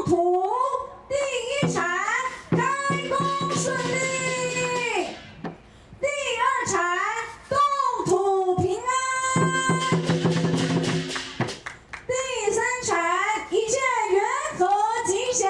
土第一鏟開工順利，第二鏟動土平安，第三鏟一切元和吉祥。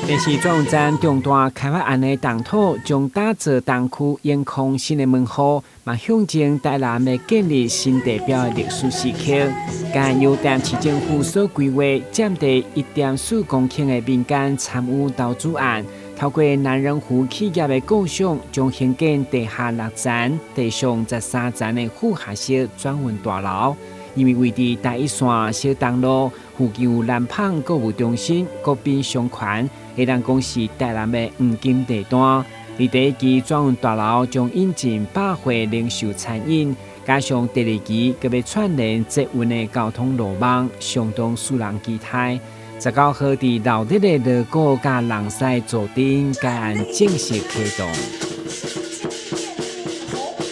電視轉運站重大開發案的動土，將打造東區永康新的門戶，嘛象徵台南欲建立新地標的歷史時刻。該由台南市政府所規劃，佔地1.4公頃的民間參與投資案，透過南仁湖企業的構想，將興建地下6層、地上13層的複合式轉運大樓。因為位佇台一線小東路附近有南蚌購物中心、國賓商圈，會當講是台南的黃金地段。而第一期轉運大樓將引進百貨零售餐飲，加上第二期閣欲串聯捷運的交通路網，相當使人期待。19號佇鬧熱的鑼鼓佮人獅助陣，該案正式啟動。鴻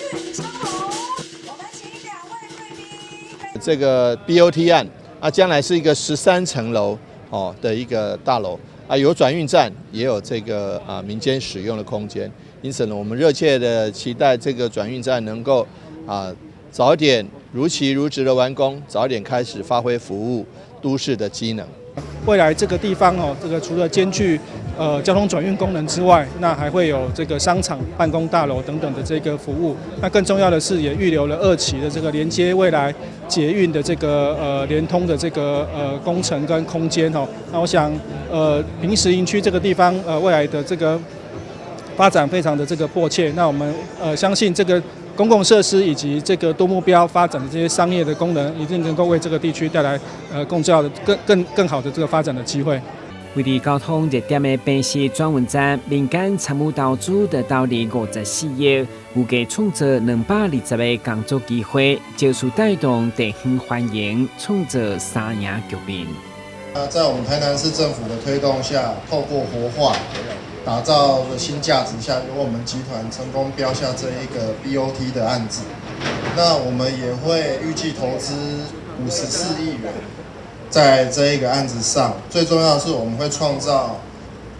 運昌隆，我們請兩位貴賓。這個 BOT 案啊，將來是一個13層樓哦的一個大樓啊，有轉運站，也有這個啊民間使用的空間。因此呢，我們熱切的期待這個轉運站能夠啊早一點如期如質的完工，早一點開始發揮服務都市的機能。未來這個地方哦，這個除了兼具交通轉運功能之外，那還會有這個商場、辦公大樓等等的這個服務。那更重要的是，也預留了二期的這個連接未來捷運的這個連通的這個工程跟空間哦。那我想坪石營區這個地方未來的這個發展非常的這個迫切。那我們相信這個公共設施以及這個多目標發展的這些商業的功能，一定能夠為這個地區帶來更重要的、更更更好的這個發展的機會。位佇交通熱點的坪石轉運站，民間參與投資的投入54億，預計創造220個工作機會，就是帶動地方繁榮，創造三贏局面。在我們台南市政府的推動下，透過活化，打造的新價值下，由我們集團成功標下這一個 BOT 的案子。那我們也會預計投資54億元在這一個案子上。最重要的是，我們會創造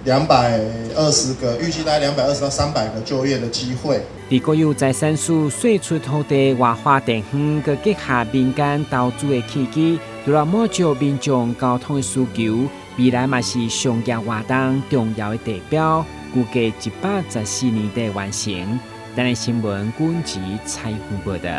220個，預計大概220到300個就業的機會。佇國有財產署釋出土地活化地方，閣結合民間投資的契機，除了滿足民眾交通的需求，未來嘛是商業活動重要的地標，估計114年底完成。台南新聞軍籍採訪報道。